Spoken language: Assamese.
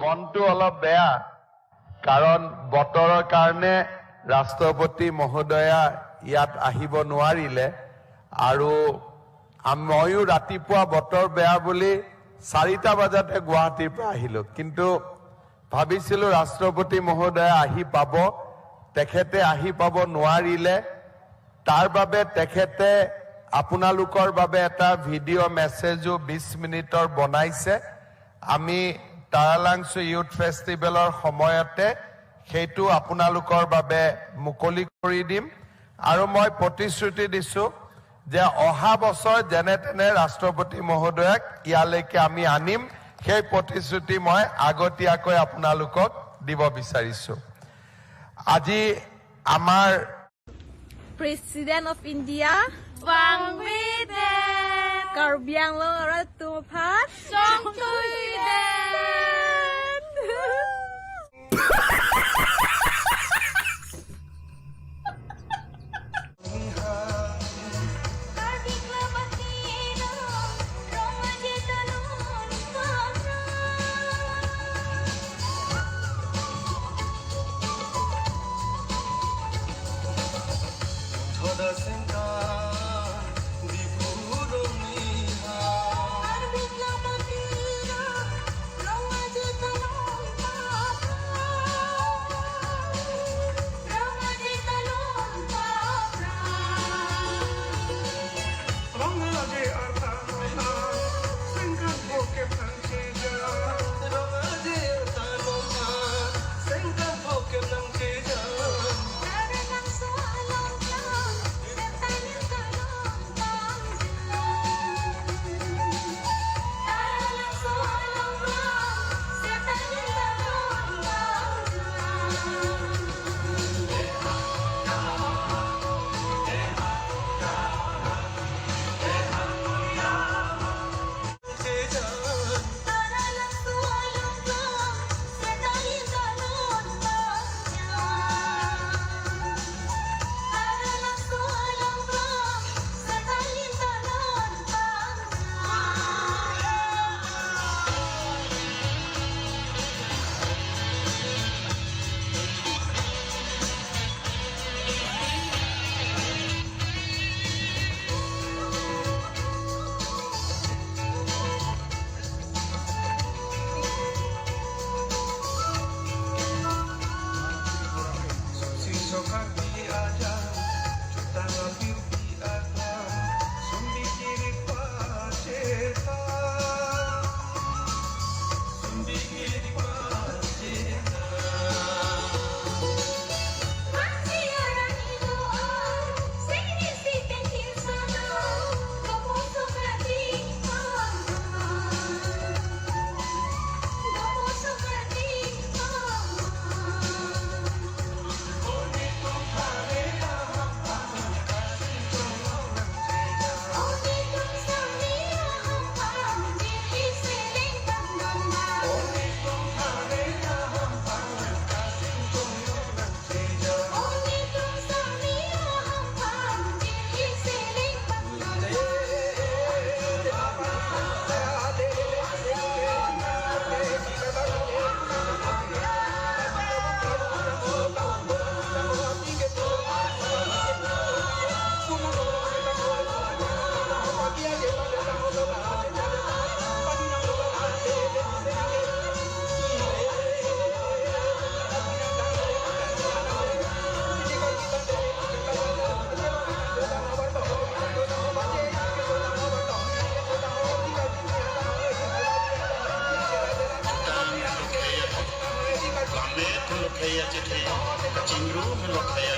মনটো অলপ বেয়া, কাৰণ বতৰৰ কাৰণে ৰাষ্ট্ৰপতি মহোদয়া ইয়াত আহিব নোৱাৰিলে আৰু ময়ো ৰাতিপুৱা বতৰ বেয়া বুলি 4টা বজাতে গুৱাহাটীৰ পৰা আহিলো, কিন্তু ভাবিছিলো ৰাষ্ট্ৰপতি মহোদয়া আহি পাব, তেখেতে আহি পাব নোৱাৰিলে। তাৰ বাবে তেখেতে আপোনালোকৰ বাবে এটা ভিডিঅ' মেছেজো 20 মিনিটৰ বনাইছে। আমি তাৰালাংচু ইউথ ফেষ্টিভেলৰ সময়তে সেইটো আপোনালোকৰ বাবে মুকলি কৰি দিম আৰু মই প্ৰতিশ্ৰুতি দিছো যে অহা বছৰ যেনে তেনে ৰাষ্ট্ৰপতি মহোদয়াক ইয়ালৈকে আমি আনিম। সেই প্ৰতিশ্ৰুতি মই আগতীয়াকৈ আপোনালোকক দিব বিচাৰিছো। আজি আমাৰ President of India, Karbi Anglong Tumpat, Kacing room